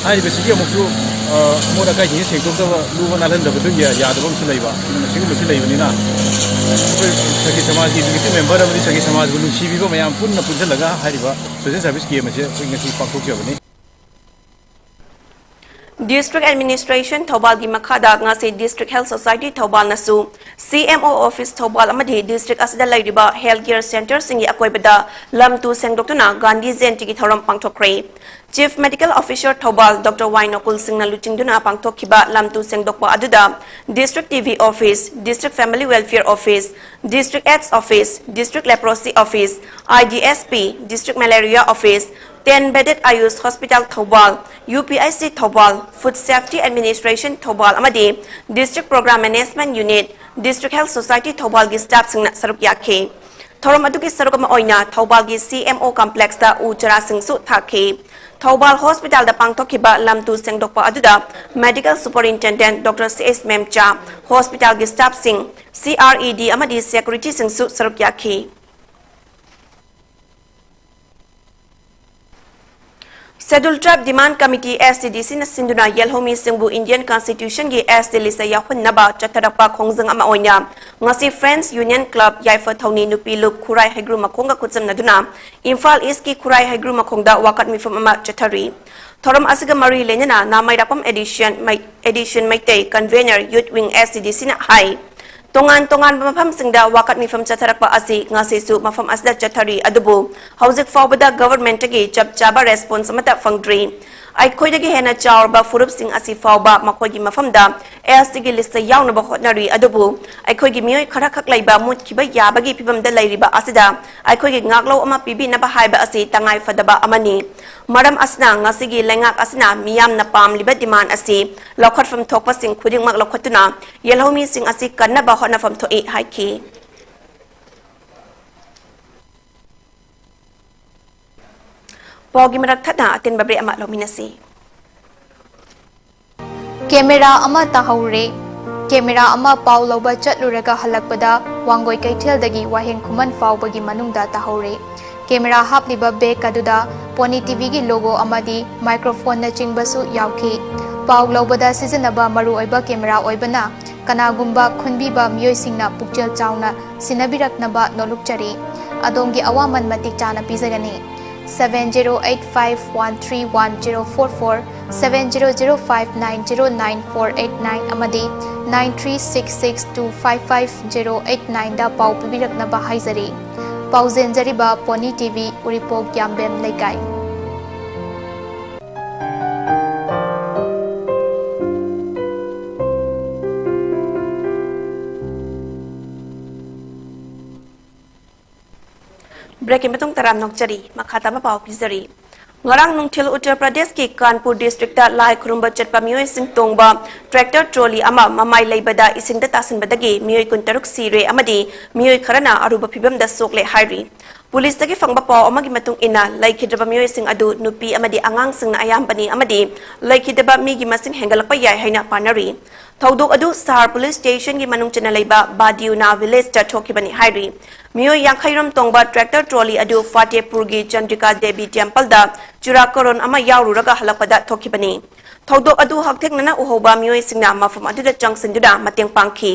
ꯍꯥꯏꯔꯤꯕꯁꯤꯒꯤ ꯑꯃꯨꯛꯁꯨ, ꯑ, ꯑꯃꯣꯠ ꯑꯀꯥꯏꯁꯤꯡꯁꯦ ꯁꯦꯡꯗꯣꯛꯇꯕ, ꯂꯨꯕ ꯅꯥꯜꯍꯟꯗꯕꯗꯨ ꯌꯥ-, ꯌꯥꯗꯕ ꯑꯃꯁꯨ ꯂꯩꯕ꯫ ꯑꯁꯤꯒꯨꯝꯕꯁꯤ ꯂꯩꯕꯅꯤꯅ ꯑꯩꯈꯣꯏ ꯁꯪꯒꯤꯠ ꯁꯃꯥꯖꯒꯤ executive member ꯑꯃꯗꯤ ꯁꯪꯒꯤꯠ ꯁꯃꯥꯖꯕꯨ ꯅꯨꯡꯁꯤꯕꯤꯕ ꯃꯌꯥꯝ ꯄꯨꯟꯅ ꯄꯨꯟꯁꯤꯜꯂꯒ ꯍꯥꯏꯔꯤꯕ social service camp ꯑꯁꯦ ꯑꯩꯈꯣꯏ ꯉꯁꯤ ꯄꯥꯡꯊꯣꯛꯆꯕꯅꯤ꯫ District Administration ꯊꯧꯕꯥꯜꯒꯤ ꯃꯈꯥꯗ ꯉꯁꯤ District Health Society ꯊꯧꯕꯥꯜꯅꯁꯨ C M O office Thoubal ꯑꯃꯗꯤ district ꯑꯁꯤꯗ ꯂꯩꯔꯤꯕ health care centreꯁꯤꯡꯒꯤ ꯑꯀꯣꯏꯕꯗ ꯂꯝ ꯇꯨ ꯁꯦꯡꯗꯣꯛꯇꯨꯅ ꯒꯥꯟꯙꯤ ꯖꯌꯟꯇꯤꯒꯤ ꯊꯧꯔꯝ ꯄꯥꯡꯊꯣꯛꯈ꯭ꯔꯦ꯫ Chief Medical Officer Thoubal Doctor Y ꯅꯣꯀꯨꯜ ꯁꯤꯡꯅ ꯂꯨꯆꯤꯡꯗꯨꯅ ꯄꯥꯡꯊꯣꯛꯈꯤꯕ ꯂꯝ ꯇꯨ ꯁꯦꯡꯗꯣꯛꯄ ꯑꯗꯨꯗ District T B Office, District Family Welfare Office, District AIDS Office, District Leprosy Office, I D S P, District Malaria Office, ten bedded Ayush Hospital Thoubal, U P I C Thoubal, Food Safety Administration Thoubal ꯑꯃꯗꯤ District Program Management Unit, District Health Society ꯊꯧꯕꯥꯜꯒꯤ staffꯁꯤꯡꯅ ꯁꯔꯨꯛ ꯌꯥꯈꯤ꯫ ꯊꯧꯔꯝ ꯑꯗꯨꯒꯤ ꯁꯔꯨꯛ ꯑꯃ ꯑꯣꯏꯅ ꯊꯧꯕꯥꯜꯒꯤ C M O complexꯇ ꯎ ꯆꯥꯔꯥꯁꯤꯡꯁꯨ ꯊꯥꯈꯤ꯫ ꯊꯧꯕꯥꯜ hospitalꯗ ꯄꯥꯡꯊꯣꯛꯈꯤꯕ ꯂꯝ ꯇꯨ ꯁꯦꯡꯗꯣꯛꯄ ꯑꯗꯨꯗ Medical Superintendent Doctor C H ꯃꯦꯝꯆꯥ, hospitalꯒꯤ staffꯁꯤꯡ, C R E D ꯑꯃꯗꯤ securityꯁꯤꯡꯁꯨ ꯁꯔꯨꯛ ꯌꯥꯈꯤ꯫ Scheduled Tribe Demand Committee, S T D Cꯅ ꯁꯤꯟꯗꯨꯅ ꯌꯦꯜꯍꯧꯃꯤꯁꯤꯡꯕꯨ Indian Constitutionꯒꯤ S T listꯇ ꯌꯥꯎꯍꯟꯅꯕ ꯆꯠꯊꯔꯛꯄ ꯈꯣꯡꯖꯪ ꯑꯃ ꯑꯣꯏꯅ ꯉꯁꯤ Friends Union Club ꯌꯥꯏꯐ ꯊꯧꯅꯤ ꯅꯨꯄꯤ ꯂꯨꯞ ꯈꯨꯔꯥꯏ ꯍꯩꯒ꯭ꯔꯨ ꯃꯈꯣꯡꯒ ꯈꯨꯠꯁꯝꯅꯗꯨꯅ ꯏꯝꯐꯥꯜ Eastꯀꯤ ꯈꯨꯔꯥꯏ ꯍꯩꯒ꯭ꯔꯨ ꯃꯈꯣꯡꯗ ꯋꯥꯀꯠ ꯃꯤꯐꯝ ꯑꯃ ꯆꯠꯊꯔꯤ꯫ ꯊꯧꯔꯝ ꯑꯁꯤꯒ ꯃꯔꯤ ꯂꯩꯅꯅ ꯅꯥꯃꯩꯔꯥꯛꯄꯝ ꯑꯦꯗꯤꯁꯟ ꯃꯩ-, Edison Meitei convener Youth Wing S T D Cꯅ ꯍꯥꯏ, ꯇꯣꯉꯥꯟ ꯇꯣꯉꯥꯟꯕ ꯃꯐꯝꯁꯤꯡꯗ ꯋꯥꯀꯠ ꯃꯤꯐꯝ ꯆꯠꯊꯔꯛꯄ ꯑꯁꯤ ꯉꯁꯤꯁꯨ ꯃꯐꯝ ꯑꯁꯤꯗ ꯆꯠꯊꯔꯤ, ꯑꯗꯨꯕꯨ ꯍꯧꯖꯤꯛ ꯐꯥꯎꯕꯗ governmentꯇꯒꯤ ꯆꯞ ꯆꯥꯕ response ꯑꯃꯠꯇ ꯐꯪꯗ꯭ꯔꯤ꯫ ꯑꯩꯈꯣꯏꯗꯒꯤ ꯍꯦꯟꯅ ꯆꯥꯎꯔꯕ ꯐꯨꯔꯨꯞꯁꯤꯡ ꯑꯁꯤ ꯐꯥꯎꯕ ꯃꯈꯣꯏꯒꯤ ꯃꯐꯝꯗ ꯑꯦꯁ ꯇꯤꯒꯤ ꯂꯤꯁꯇ ꯌꯥꯎꯅꯕ ꯍꯣꯠꯅꯔꯤ, ꯑꯗꯨꯕꯨ ꯑꯩꯈꯣꯏꯒꯤ ꯃꯤꯑꯣꯏ ꯈꯔꯈꯛ ꯂꯩꯕ ꯃꯨꯠꯈꯤꯕ ꯌꯥꯕꯒꯤ ꯐꯤꯕꯝꯗ ꯂꯩꯔꯤꯕ ꯑꯁꯤꯗ ꯑꯩꯈꯣꯏꯒꯤ ꯉꯥꯛꯂꯧ ꯑꯃ ꯄꯤꯕꯤꯅꯕ ꯍꯥꯏꯕ ꯑꯁꯤ ꯇꯉꯥꯏ ꯐꯗꯕ ꯑꯃꯅꯤ꯫ ꯃꯔꯝ ꯑꯁꯤꯅ ꯉꯁꯤꯒꯤ ꯂꯩꯉꯥꯛ ꯑꯁꯤꯅ ꯃꯤꯌꯥꯝꯅ ꯄꯥꯝꯂꯤꯕ ꯗꯤꯃꯥꯟ ꯑꯁꯤ ꯂꯧꯈꯠꯐꯝ ꯊꯣꯛꯄꯁꯤꯡ ꯈꯨꯗꯤꯡꯃꯛ ꯂꯧꯈꯠꯇꯨꯅ ꯌꯦꯜꯍꯧꯃꯤꯁꯤꯡ ꯑꯁꯤ ꯀꯟꯅꯕ ꯍꯣꯠꯅꯐꯝ ꯊꯣꯛꯏ ꯍꯥꯏꯈꯤ꯫ ꯄꯥꯎꯒꯤ ꯃꯔꯛ ꯊꯠꯅ ꯑꯇꯦꯟꯕ ꯕ꯭ꯔꯦꯛ ꯑꯃ ꯂꯧꯃꯤꯟꯅꯁꯤ꯫ ꯀꯦꯃꯦꯔꯥ ꯑꯃ ꯇꯥꯍꯧꯔꯦ꯫ ꯀꯦꯃꯦꯔꯥ ꯑꯃ ꯄꯥꯎ ꯂꯧꯕ ꯆꯠꯂꯨꯔꯒ ꯍꯜꯂꯛꯄꯗ ꯋꯥꯡꯒꯣꯏ ꯀꯩꯊꯦꯜꯗꯒꯤ ꯋꯥꯍꯦꯡ ꯈꯨꯃꯟ ꯐꯥꯎꯕꯒꯤ ꯃꯅꯨꯡꯗ ꯇꯥꯍꯧꯔꯦ꯫ ꯀꯦꯃꯦꯔꯥ ꯍꯥꯞꯂꯤꯕ ꯕꯦꯒ ꯑꯗꯨꯗ ꯄꯣꯅꯤ ꯇꯤꯚꯤꯒꯤ ꯂꯣꯒꯣ ꯑꯃꯗꯤ ꯃꯥꯏꯀ꯭ꯔꯣꯐꯣꯟꯅꯆꯤꯡꯕꯁꯨ ꯌꯥꯎꯈꯤ꯫ ꯄꯥꯎ ꯂꯧꯕꯗ ꯁꯤꯖꯤꯟꯅꯕ ꯃꯔꯨꯑꯣꯏꯕ ꯀꯦꯃꯦꯔꯥ ꯑꯣꯏꯕꯅ ꯀꯅꯥꯒꯨꯝꯕ ꯈꯨꯟꯕꯤꯕ ꯃꯤꯑꯣꯏꯁꯤꯡꯅ ꯄꯨꯛꯆꯦꯜ ꯆꯥꯎꯅ ꯁꯤꯟꯅꯕꯤꯔꯛꯅꯕ ꯅꯣꯂꯨꯛꯆꯔꯤ꯫ ꯑꯗꯣꯝꯒꯤ ꯑꯋꯥꯃꯟ ꯃꯇꯤꯛ ꯆꯥꯅ ꯄꯤꯖꯒꯅꯤ꯫ Seven zero eight five one three one zero four four, seven zero zero five nine zero nine four eight nine ꯑꯃꯗꯤ nine three six six two five five zero eight nineꯗ ꯄꯥꯎ ꯄꯤꯕꯤꯔꯛꯅꯕ ꯍꯥꯏꯖꯔꯤ꯫ ꯄꯥꯎꯖꯦꯟꯖꯔꯤꯕ ꯄꯣꯅꯤ ꯇꯤꯚꯤ, ꯎꯔꯤꯄꯣꯛ ꯌꯥꯝꯕꯦꯝ ꯂꯩꯀꯥꯏ꯫ ꯕ꯭ꯔꯦꯛꯀꯤ ꯃꯇꯨꯡ ꯇꯔꯥꯝꯅ ꯑꯣꯛꯆꯔꯤ꯫ ꯃꯈꯥ ꯇꯥꯕ ꯄꯥꯎ ꯄꯤꯖꯔꯤ꯫ ꯉꯔꯥꯡ ꯅꯨꯡꯊꯤꯜ ꯎꯠꯇꯔ ꯄ꯭ꯔꯗꯦꯁꯀꯤ ꯀꯥꯟꯄꯨꯔ ꯗꯤꯁꯇ꯭ꯔꯤꯛꯇ ꯂꯥꯏ ꯈꯨꯔꯨꯝꯕ ꯆꯠꯄ ꯃꯤꯑꯣꯏꯁꯤꯡ ꯇꯣꯡꯕ ꯇ꯭ꯔꯦꯛꯇꯔ ꯇ꯭ꯔꯣꯂꯤ ꯑꯃ ꯃꯃꯥꯏ ꯂꯩꯕꯗ ꯏꯁꯤꯡꯗ ꯇꯥꯁꯤꯟꯕꯗꯒꯤ ꯃꯤꯑꯣꯏ ꯀꯨꯟꯇꯔꯨꯛ ꯁꯤꯔꯦ ꯑꯃꯗꯤ ꯃꯤꯑꯣꯏ ꯈꯔꯅ ꯑꯔꯨꯕ ꯐꯤꯕꯝꯗ ꯁꯣꯛꯂꯦ ꯍꯥꯏꯔꯤ꯫ ꯄꯨꯂꯤꯁꯇꯒꯤ ꯐꯪꯕ ꯄꯥꯎ ꯑꯃꯒꯤ ꯃꯇꯨꯡ ꯏꯟꯅ, ꯂꯩꯈꯤꯗ꯭ꯔꯕ ꯃꯤꯑꯣꯏꯁꯤꯡ ꯑꯗꯨ ꯅꯨꯄꯤ ꯑꯃꯗꯤ ꯑꯉꯥꯡꯁꯤꯡꯅ ꯑꯌꯥꯝꯕꯅꯤ ꯑꯃꯗꯤ ꯂꯩꯈꯤꯗꯕ ꯃꯤꯒꯤ ꯃꯁꯤꯡ ꯍꯦꯟꯒꯠꯂꯛꯄ ꯌꯥꯏ ꯍꯥꯏꯅ ꯄꯥꯅꯔꯤ꯫ ꯊꯧꯗꯣꯛ ꯑꯗꯨ ꯁꯍꯔ ꯄꯨꯂꯤꯁ ꯁ꯭ꯇꯦꯁꯟꯒꯤ ꯃꯅꯨꯡ ꯆꯟꯅ ꯂꯩꯕ ꯕꯥꯗꯤꯎꯅꯥ ꯚꯤꯂꯦꯖꯇ ꯊꯣꯛꯈꯤꯕꯅꯤ ꯍꯥꯏꯔꯤ꯫ ꯃꯤꯑꯣꯏ ꯌꯥꯡꯈꯩ ꯔꯣꯝ ꯇꯣꯡꯕ ꯇ꯭ꯔꯦꯛꯇꯔ ꯇ꯭ꯔꯣꯂꯤ ꯑꯗꯨ ꯐꯇꯦꯄꯨꯔꯒꯤ ꯆꯟꯗ꯭ꯔꯤꯀꯥ ꯗꯦꯕꯤ ꯇꯦꯝꯄꯜꯗ ꯆꯨꯔꯥꯀꯣꯔꯣꯟ ꯑꯃ ꯌꯥꯎꯔꯨꯔꯒ ꯍꯜꯂꯛꯄꯗ ꯊꯣꯛꯈꯤꯕꯅꯤ꯫ ꯊꯧꯗꯣꯛ ꯑꯗꯨ ꯍꯛꯊꯦꯡꯅꯅ ꯎꯍꯧꯕ ꯃꯤꯑꯣꯏꯁꯤꯡꯅ ꯃꯐꯝ ꯑꯗꯨꯗ ꯆꯪꯁꯤꯟꯗꯨꯅ ꯃꯇꯦꯡ ꯄꯥꯡꯈꯤ꯫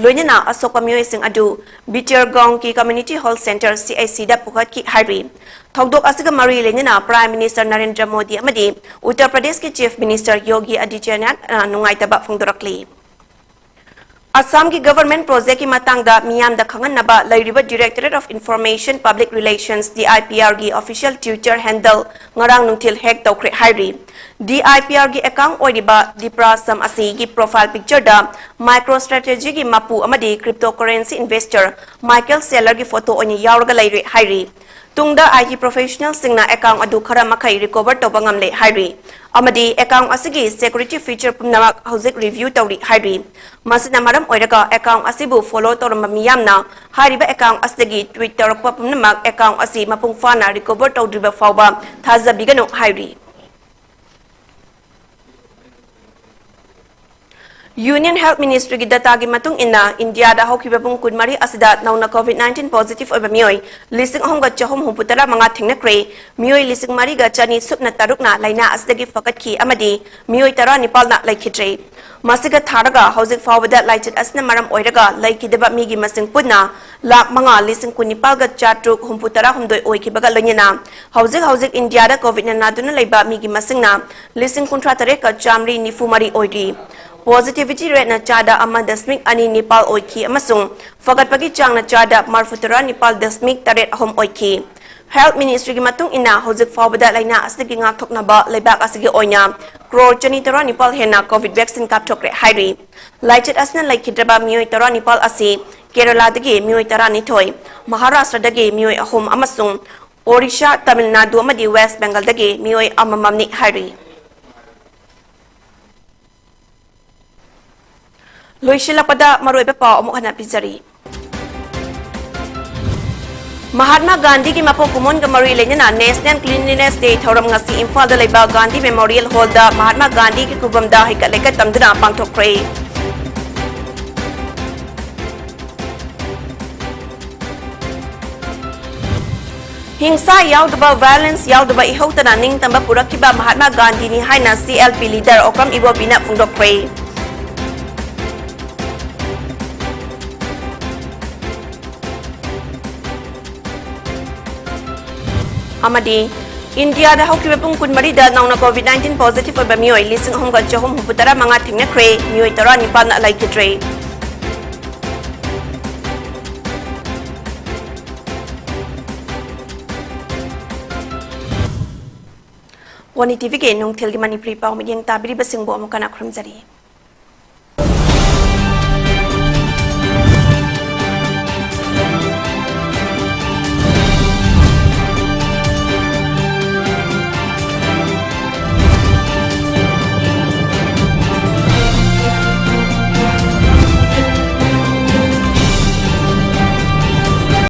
ꯂꯣꯏꯅꯅ ꯑꯁꯣꯛꯄ ꯃꯤꯑꯣꯏꯁꯤꯡ ꯑꯗꯨ ꯕꯤꯇꯤꯌꯔꯒꯥꯎꯟꯒꯤ ꯀꯝꯃ꯭ꯌꯨꯅꯤꯇꯤ ꯍꯦꯜꯊ ꯁꯦꯟꯇꯔ, ꯁꯤ ꯑꯩꯆ ꯁꯤꯗ ꯄꯨꯈꯠꯈꯤ ꯍꯥꯏꯔꯤ꯫ ꯊꯧꯗꯣꯛ ꯑꯁꯤꯒ ꯃꯔꯤ ꯂꯩꯅꯅ ꯄ꯭ꯔꯥꯏꯝ ꯃꯤꯅꯤꯁꯇꯔ ꯅꯔꯦꯟꯗ꯭ꯔ ꯃꯣꯗꯤ ꯑꯃꯗꯤ ꯎꯠꯇꯔ ꯄ꯭ꯔꯗꯦꯁꯀꯤ ꯆꯤꯐ ꯃꯤꯅꯤꯁꯇꯔ ꯌꯣꯒꯤ ꯑꯗꯤꯇ꯭ꯌꯅꯥꯊꯅ ꯅꯨꯡꯉꯥꯏꯇꯕ ꯐꯣꯡꯗꯣꯔꯛꯂꯤ꯫ ꯑꯁꯥꯝꯒꯤ government projectꯀꯤ ꯃꯇꯥꯡꯗ ꯃꯤꯌꯥꯝꯗ ꯈꯪꯍꯟꯅꯕ ꯂꯩꯔꯤꯕ Directorate of Information Public Relations, DIPRꯒꯤ official Twitter handle ꯉꯔꯥꯡ ꯅꯨꯡꯊꯤꯜ hack ꯇꯧꯈ꯭ꯔꯦ ꯍꯥꯏꯔꯤ꯫ DIPRꯒꯤ account ꯑꯣꯏꯔꯤꯕ ꯗꯤꯄ꯭ꯔꯥꯁꯝ ꯑꯁꯤꯒꯤ profile pictureꯗ MicroStrategyꯒꯤ ꯃꯄꯨ ꯑꯃꯗꯤ cryptocurrency investor Michael Saylorꯒꯤ photo ꯑꯣꯏꯅ ꯌꯥꯎꯔꯒ ꯂꯩꯔꯦ ꯍꯥꯏꯔꯤ꯫ ꯇꯨꯡꯗ IT professionalꯁꯤꯡꯅ account ꯑꯗꯨ ꯈꯔ ꯃꯈꯩ recover ꯇꯧꯕ ꯉꯝꯂꯦ ꯍꯥꯏꯔꯤ꯫ ꯑꯃꯗꯤ account ꯑꯁꯤꯒꯤ security feature ꯄꯨꯝꯅꯃꯛ ꯍꯧꯖꯤꯛ review ꯇꯧꯔꯤ ꯍꯥꯏꯔꯤ꯫ ꯃꯁꯤꯅ ꯃꯔꯝ ꯑꯣꯏꯔꯒ account ꯑꯁꯤꯕꯨ follow ꯇꯧꯔꯝꯕ ꯃꯤꯌꯥꯝꯅ ꯍꯥꯏꯔꯤꯕ account ꯑꯁꯤꯗꯒꯤ tweet ꯇꯧꯔꯛꯄ ꯄꯨꯝꯅꯃꯛ account ꯑꯁꯤ ꯃꯄꯨꯡ ꯐꯥꯅ recover ꯇꯧꯗ꯭ꯔꯤꯕ ꯐꯥꯎꯕ ꯊꯥꯖꯕꯤꯒꯅꯨ ꯍꯥꯏꯔꯤ꯫ Union Health Ministryꯒꯤ dataꯒꯤ ꯃꯇꯨꯡ ꯏꯟꯅ, ꯏꯟꯗꯤꯌꯥꯗ ꯍꯧꯈꯤꯕ ꯄꯨꯡ ꯀꯨꯟꯃꯔꯤ ꯑꯁꯤꯗ ꯅꯧꯅ COVID nineteen positive ꯑꯣꯏꯕ ꯃꯤꯑꯣꯏ ꯂꯤꯁꯤꯡ ꯑꯍꯨꯝꯒ ꯆꯍꯨꯝ ꯍꯨꯝꯐꯨ ꯇꯔꯥ ꯃꯉꯥ ꯊꯦꯡꯅꯈ꯭ꯔꯦ꯫ ꯃꯤꯑꯣꯏ ꯂꯤꯁꯤꯡ ꯃꯔꯤꯒ ꯆꯅꯤ ꯁꯨꯞꯅ ꯇꯔꯨꯛꯅ ꯂꯥꯏꯅꯥ ꯑꯁꯤꯗꯒꯤ ꯐꯒꯠꯈꯤ ꯑꯃꯗꯤ ꯃꯤꯑꯣꯏ ꯇꯔꯥꯅꯤꯄꯥꯜꯅ ꯂꯩꯈꯤꯗ꯭ꯔꯦ꯫ ꯃꯁꯤꯒ ꯊꯥꯔꯒ ꯍꯧꯖꯤꯛ ꯐꯥꯎꯕꯗ ꯂꯥꯏꯆꯠ ꯑꯁꯤꯅ ꯃꯔꯝ ꯑꯣꯏꯔꯒ ꯂꯩꯈꯤꯗꯕ ꯃꯤꯒꯤ ꯃꯁꯤꯡ ꯄꯨꯟꯅ ꯂꯥꯈ ꯃꯉꯥ ꯂꯤꯁꯤꯡ ꯀꯨꯟꯅꯤꯄꯥꯜꯒ ꯆꯥꯇ꯭ꯔꯨꯛ ꯍꯨꯝꯐꯨ ꯇꯔꯥ ꯍꯨꯝꯗꯣꯏ ꯑꯣꯏꯈꯤꯕꯒ ꯂꯣꯏꯅꯅ ꯍꯧꯖꯤꯛ ꯍꯧꯖꯤꯛ ꯏꯟꯗꯤꯌꯥꯗ COVIDꯅ ꯅꯥꯗꯨꯅ ꯂꯩꯕ ꯃꯤꯒꯤ ꯃꯁꯤꯡꯅ ꯂꯤꯁꯤꯡ ꯀꯨꯟꯊ꯭ꯔꯥ ꯇꯔꯦꯠꯀ ꯆꯥꯃꯔꯤ ꯅꯤꯐꯨ ꯃꯔꯤ ꯑꯣꯏꯔꯤ꯫ Positivity rateꯅ ꯆꯥꯗ ꯑꯃ ꯗꯁꯃꯤꯛ ꯑꯅꯤ ꯅꯤꯄꯥꯜ ꯑꯣꯏꯈꯤ ꯑꯃꯁꯨꯡ ꯐꯒꯠꯄꯒꯤ ꯆꯥꯡꯅ ꯆꯥꯗ ꯃꯔꯤꯐꯨ ꯇꯔꯥ ꯅꯤꯄꯥꯜ ꯗꯁꯃꯤꯛ ꯇꯔꯦꯠ ꯑꯍꯨꯝ ꯑꯣꯏꯈꯤ꯫ Health Ministryꯒꯤ ꯃꯇꯨꯡ ꯏꯟꯅ, ꯍꯧꯖꯤꯛ ꯐꯥꯎꯕꯗ ꯂꯥꯏꯅꯥ ꯑꯁꯤꯗꯒꯤ ꯉꯥꯛꯊꯣꯛꯅꯕ ꯂꯩꯕꯥꯛ ꯑꯁꯤꯒꯤ ꯑꯣꯏꯅ ꯀ꯭ꯔꯣꯔ ꯆꯅꯤ ꯇꯔꯥꯅꯤꯄꯥꯜ ꯍꯦꯟꯅ COVID vaccine ꯀꯥꯞꯊꯣꯛꯈ꯭ꯔꯦ ꯍꯥꯏꯔꯤ꯫ ꯂꯥꯏꯆꯠ ꯑꯁꯤꯅ ꯂꯩꯈꯤꯗ꯭ꯔꯕ ꯃꯤꯑꯣꯏ ꯇꯔꯥꯅꯤꯄꯥꯜ ꯑꯁꯤ ꯀꯦꯔꯂꯥꯗꯒꯤ ꯃꯤꯑꯣꯏ ꯇꯔꯥꯅꯤꯊꯣꯏ, ꯃꯍꯥꯔꯥꯁꯇ꯭ꯔꯗꯒꯤ ꯃꯤꯑꯣꯏ ꯑꯍꯨꯝ ꯑꯃꯁꯨꯡ ꯑꯣꯔꯤꯁꯥ, ꯇꯥꯃꯤꯜ ꯅꯥꯗꯨ ꯑꯃꯗꯤ ꯋꯦꯁ꯭ꯠ ꯕꯦꯡꯒꯜꯗꯒꯤ ꯃꯤꯑꯣꯏ ꯑꯃꯃꯝꯅꯤ ꯍꯥꯏꯔꯤ꯫ ꯂꯣꯏꯁꯤꯜꯂꯛꯄꯗ ꯃꯔꯨꯑꯣꯏꯕ ꯄꯥꯎ ꯑꯃꯨꯛ ꯍꯟꯅ ꯄꯤꯖꯔꯤ꯫ ꯃꯍꯥꯠꯃꯥ ꯒꯥꯟꯙꯤꯒꯤ ꯃꯄꯣꯛ ꯀꯨꯝꯑꯣꯟꯒ ꯃꯔꯤ ꯂꯩꯅꯅ National Cleanliness Day ꯊꯧꯔꯝ ꯉꯁꯤ ꯏꯝꯐꯥꯜꯗ ꯂꯩꯕ ꯒꯥꯟꯙꯤ Memorial Hallꯗ ꯃꯍꯥꯠꯃꯥ ꯒꯥꯟꯙꯤꯒꯤ ꯈꯨꯕꯝꯗ ꯍꯩꯀꯠ ꯂꯩꯀꯠ ꯇꯝꯗꯨꯅ ꯄꯥꯡꯊꯣꯛꯈ꯭ꯔꯦ꯫ ꯍꯤꯡꯁꯥ ꯌꯥꯎꯗꯕ, violence ꯌꯥꯎꯗꯕ ꯏꯍꯧ ꯇꯅ ꯅꯤꯡꯇꯝꯕ ꯄꯨꯔꯛꯈꯤꯕ ꯃꯍꯥꯠꯃꯥ ꯒꯥꯟꯙꯤꯅꯤ ꯍꯥꯏꯅ CLP leader ꯑꯣꯀ꯭ꯔꯝ ꯏꯕꯣꯕꯤꯅ ꯐꯣꯡꯗꯣꯛꯈ꯭ꯔꯦ꯫ ꯑꯃꯗꯤ ꯏꯟꯗꯤꯌꯥꯗ ꯍꯧꯈꯤꯕ ꯄꯨꯡ ꯀꯨꯟꯃꯔꯤꯗ ꯅꯧꯅ COVID nineteen positive ꯑꯣꯏꯕ ꯃꯤꯑꯣꯏ ꯂꯤꯁꯤꯡ ꯑꯍꯨꯝꯒ ꯆꯍꯨꯝ ꯍꯨꯝꯐꯨ ꯇꯔꯥ ꯃꯉꯥ ꯊꯦꯡꯅꯈ꯭ꯔꯦ, ꯃꯤꯑꯣꯏ ꯇꯔꯥꯅꯤꯄꯥꯜꯅ ꯂꯩꯈꯤꯗ꯭ꯔꯦ꯫ ꯄꯣꯅꯤ ꯇꯤꯚꯤꯒꯤ ꯅꯨꯡꯊꯤꯜꯒꯤ ꯃꯅꯤꯄꯨꯔꯤ ꯄꯥꯎ ꯃꯤꯠꯌꯦꯡ ꯇꯥꯕꯤꯔꯤꯕꯁꯤꯡꯕꯨ ꯑꯃꯨꯛ ꯍꯟꯅ ꯈꯨꯔꯨꯝꯖꯔꯤ꯫